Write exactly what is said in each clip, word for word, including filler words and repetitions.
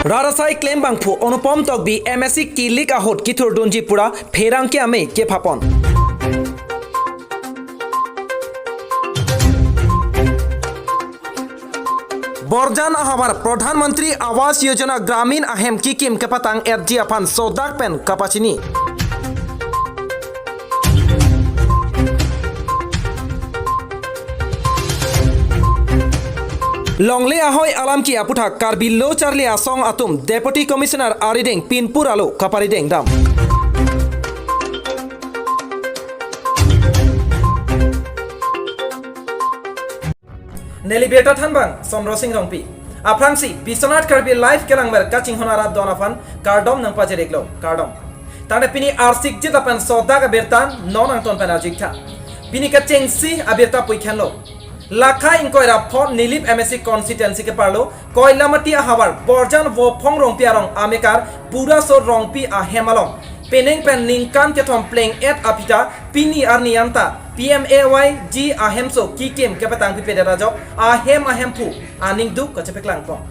Rat asai klem abangphu Anupam Tokbi M A C kilik ahut kithurdunji pura pherangke amei kephapon. Borjan ahavar Pradhan Mantri Awas Yojana Gramin ahem kikim kepatang-etji aphan sodak pen kapachini. Longle ahoi alam ke aputhak Karbi Lo Charli Asong atum Deputy Commissioner arideng pinpur alo kaparideng dam. Neli birta thanbang Sondro Sing Rongpi. Aphrangsi Biswanath Karbi Live kelangver kachinghon arat don aphan kardom nangpajir-iklo, kardom. Tangte pini arsik jit apan sodak abirta non angton pen arju-iktha. Pini kechengsi abirta puikhenlo. Lakha ingkoi ra pho Nilip M A C constituency keparlo Koilamati ahavar Borjan Vophong Rongpi arong amekar Buraso Rongpi ahem along penang pen ningkan kethom pleng-et aphi ta pini arni anta P M A Y G ahemso kikim kepatang pipedet ajok ahem ahemphu aning duk kachepaklangpon.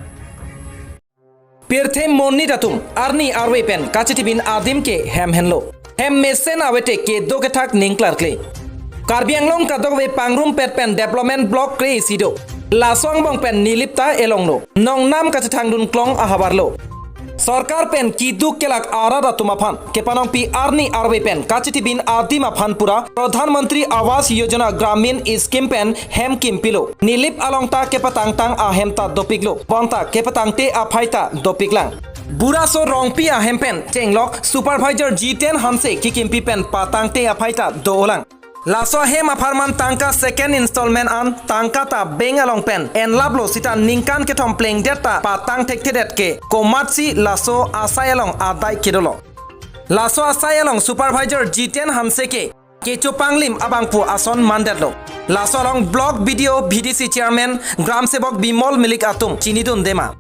Pirthe monit atum arni arve pen kachitibin adim ke hem henlo. Hem mesen avete kedo kethak ning klarkle. Karbi Anglong kadokave pangrumpet pen development block kre-isi do. Laso angbong pen Nilip ta elonglo. Nongnam kachethangdun klong ahavarlo. Sorkar pen keduk kelak arat atum aphan kepanongpi arni arve pen kachitibin adim aphan pura Pradhan Mantri Awas Yojana Gramin scheme pen hem kimpilo. Nilip along ta kepatangtang ahem ta dopiklo. Bonta kepatangte aphai ta dopiklang. Buraso Rongpi ahem pen chenglok Supervisor Jiten Hanse kikimpi pen patangte aphai ta dolang. Laso ahem apharman tangka second installment an tangka ta bank along pen enlaplo sita ningkan kethom plengdet ta patang thekthedet ke komatsi laso asai along adai kedolo. Laso asai along Supervisor Jiten Hanse ke kechopanglim abangphu ason mandetlo. Laso along Block B D O, V D C Chairman, Gram Sevak Bimol Milik atum chinidunde ma?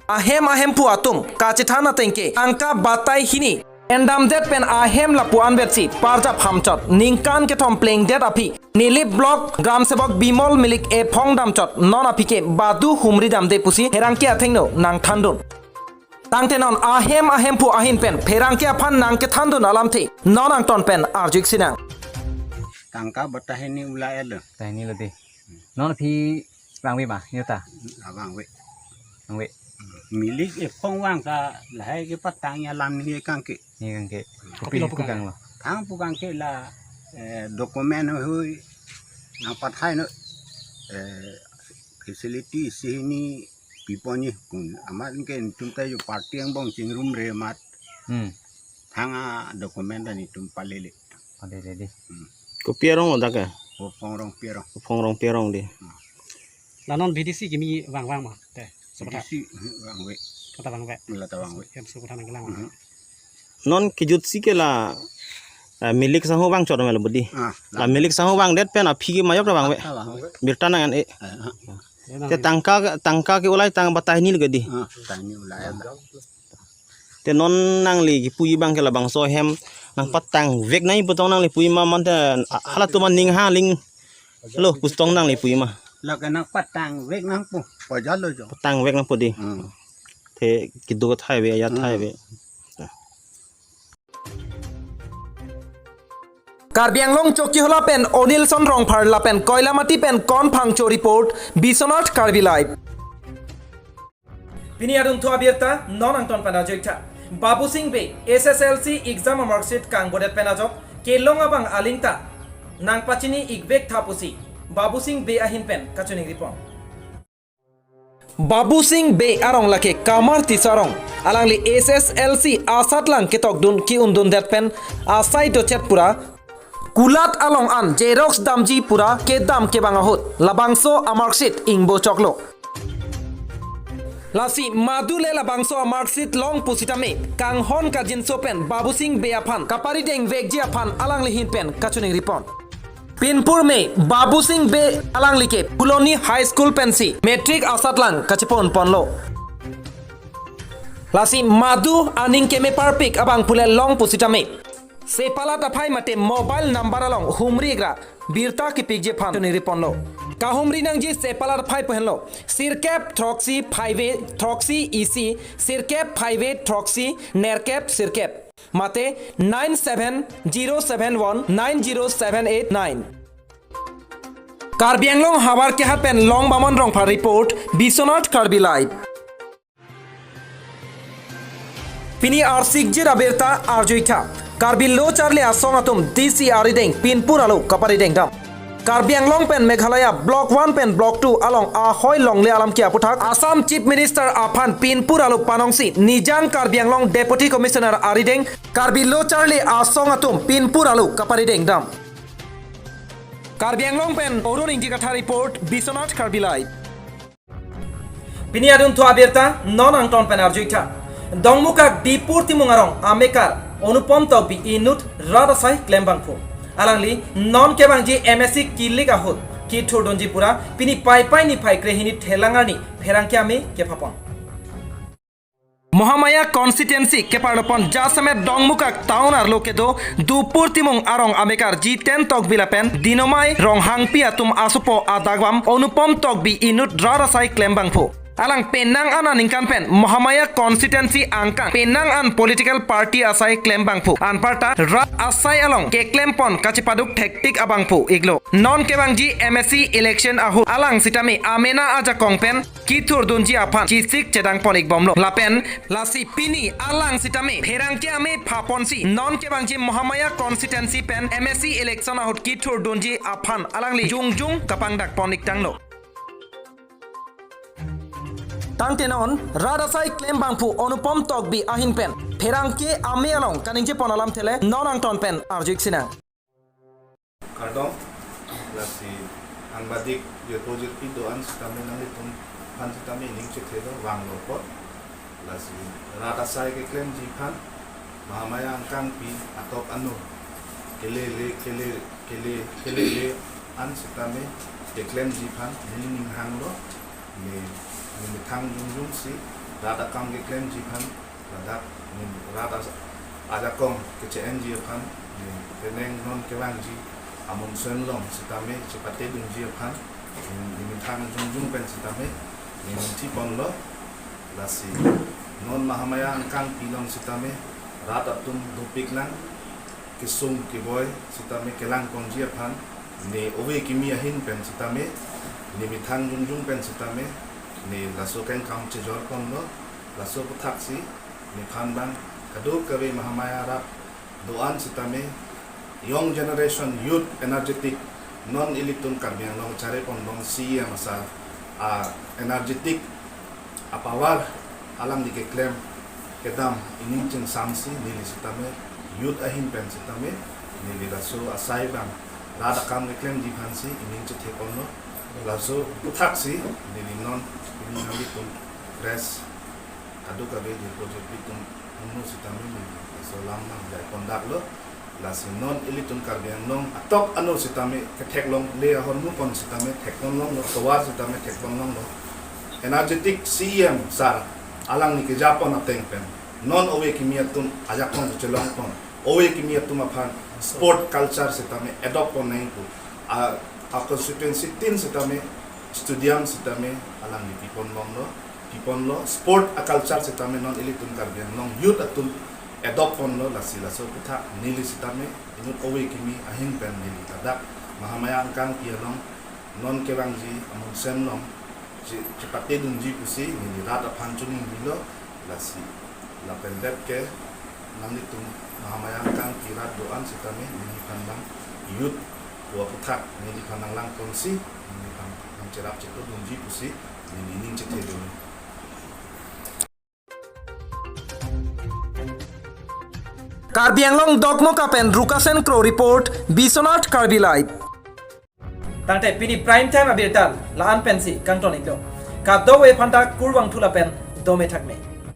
Ahem ahemphu atum kachethan ateng ke tangka batai hini endamdet pen ahem lapu anvetsi parjap hamchot ningkan kethom plengdet aphi Nilip Block Gram Sevak Bimol Milik ephong damchot non aphi ke badu humri damde pusi pherangke athengno nangthandun. Tangte non ahem ahemphu ahin pen pherangke aphan nangkethandun alamthe non angton pen arju-ik sinang. Tangka batai hini ula elo. Batai hini lo dei. Non aphi vangve ma, neta? Vangve. Vangve. Milik ephong vang ta lahai kepatang alam ni kangke. Ni kangke. Kopi kopi lo pu kang? Kang lo. Thang pu kangke la, eh, document hui nangpathai no, eh, facility isi hini piponji pun. Amat ke netum ta jo party angbong chingrumre amat. Hmm. Thang a-document ta netum palele. Palele dei. Hmm. Kopi arong lo dak ke? Vophong Rongpi arong. Vophong Rongpi arong dei. Hmm. La non V D C kimi vangvang ma? Te, sopatha. V D C, hmm, vangve. Sopatha vangve. La ta vangve. Hem sopatha nangkelang. Hmm. Non kejutsi ke la, eh, Milik sangho vangchot ma lo budi. Ah, la. La Milik sangho vangdet pen aphi ke majok ta vangve. Ah, vangve. Birta nang-en-e. Ah, ah. Te tangka, tangka ke ulai tang batai hini lo ke dei. Ah, batai hini ulai. Te non nangli kipuji abang ke labangso ahem nangpatangvek nangji pu tong nangli puji ma, mate halatum aning ha aling lo pu tong nangli puji ma? La ke nangpatangvek nangpo, pajalo jo. Patangvek nangpo dei. Hmm. Te kedo thai ave, ajat thai ave. Hmm. Karbi Anglong Chokihola pen Onilson Rongphar lapen Koilamati pen Kon Phangcho report, Biswanath Karbi Live. Pini adunthu abirta non angton pen arju-iktha. Babusing Bey S S L C exam amarksheet kangbodet pen ajok kelong abang aling ta nangpachini-ikvektha pusi Babusing Bey ahin pen kachiningripon. Babusing Bey arong lake Kamar Tisso arong. Alangli S S L C asatlang ketokdun ki-undundet pen asai dochet pura kulat along an xerox damji pura kedam kevang ahut labangso amarksheet ingbo choklo. Lasi madu le labangso amarksheet long pusitame kanghon kangjinso pen Babusing Bey aphan kaparidengvekji aphan alangli ahin pen kachiningripon. Pinpur me Babusing Bey alangli ke Phuloni High School pensi matric asatlang kacheponponlo. Lasi madu aning keme parpik abangphu le long pusitame sepalat aphai mate mobile number along humri-ikra birta kipikji aphan chiningripon lo. Kahumri nangji sepalar phai pu henlo. Sirkep throksi phaive throksi isi, sirkep phaive throksi nerkep sirkep. Mate nine seven zero seven one nine zero seven eight nine. Karbi Anglong havar kehat pen Long Bamon Rongphar report, Biswanath Karbi Live. Pini arsikjir abirta arjuitha. Karbi lo charli asong atum D C arideng pinpur alo kaparideng dam. Karbi Anglong pen Meghalaya Block one pen Block two along ahoi longle alam ke aputhak Assam Chief Minister aphan pinpur alo panongsi Nijang Karbi Anglong Deputy Commissioner arideng Karbi lo charli asong atum pinpur alo kaparideng dam. Karbi Anglong pen Arun Ingti Kathar report, Biswanath Karbi Live. Pini adunthu abirta non angton pen arjuitha. Dongmukak Dipur Timung arong amekar Anupam Tokbi inut rat asai klembangphu. Alangli non kevangji M A C kilik ahut kithurdunji pura pini Paipai niphai krehini thelang arni pherangke ame kephapon. Mahamaya constituency keparlopon jasemet Dongmukak town arlo kedo Dipur Timung arong amekar Jiten Tokbi lapen Dinomai Ronghangpi atum asopo adagvam Anupam Tokbi inut rat asai klembangphu. Alang penang an aningkan pen Mahamaya constituency angkang penang an political party asai klembangphu. Anparta rat asai along keklempon kachepaduk thektik abangphu iklo. Non kevangji M A C election ahut alang sitame amena ajakong pen kithurdunji aphan chesik chedangpon ikbomlo. Lapen lasi pini alang sitame pherangke ame phaponsi non kevangji Mahamaya constituency pen M A C election ahut kithurdunji aphan alangli jongjong kapangdakpon iktanglo. Tangte non rat asai klembangphu Anupam Tokbi ahin pen pherangke ame along kaningjepon alamthe le non angton pen arju-ik sinang. Kardom, lasi angbadik jirpo jirpi do-an sitame nanglitum aphan sitame ining chethe do vanglo apot. Lasi rat asai keklemji aphan Mahamaya angkangpi atok ano kelele kele kele kelele an sitame keklemji aphan neli ning hanglo. Ne, ne methang jongjongsi rat akam keklemji aphan ladak ne rat as-, ajakong keche-enji aphan ne penang non kevangji amonsen along sitame chepatedunji aphan ne, ne methang jongjong pen sitame ne ningtiponlo. Lasi non Mahamaya angkangpi along sitame rat atum dopik lang kesung keboi sitame kelangponji aphan ne ove kimi ahin pen sitame ne methang jongjong pen sitame ne laso kengkam chejorponlo. Laso aputhaksi nephan bang kadokave Mahamaya rat do-an sitame young generation, youth, energetic, non ilitum Karbi Anglong charepon bang C E M asar a energetic, a power alangli keklem kedam ining chingsamsi neli sitame youth ahin pen sitame neli laso asai bang rat akam keklemji aphansi ining chetheponlo. Laso aputhaksi neli non ining nanglitum press kadokave jirpo jirpi atum ahormu sitame neli laso alam nangjaipondaklo. Lasi non ilitum Karbi Anglong atok ano sitame ketheklongle ahormu pon sitame thekponlonglo, tovar sitame thekponlonglo. Energetic C E M sir alangli kejapon ateng pen non ove kimi atum ajakong chelongpon, ove kimi atum aphan sport culture sitame adopt pon nangji pu a, a constituency tin sitame stadium sitame alangli piponlonglo, piponlo, sport a culture sitame non ilitum Karbi Anglong youth atum adopt ponlo. Lasi laso aputhak neli sitame inut ove kimi ahin pen neli ladak Mahamaya angkangpi along non kevangji amonsen along che-, chepatedunji pusi neli rat aphan choningnilo. Lasi lapen det ke nanglitum Mahamaya angkangpi rat do-an sitame neliphan bang youth pu aputhak neliphan nanglangponsi neliphan nangcherap chetodunji pusi neli ning chethedun. Karbi Anglong Dokmoka pen Rukasen Kro report, Biswanath Karbi Live. Tangte pini prime time abirta la-an pensi kangton-iklo. Kadokave aphanta kurvangthu lapen dome thakme.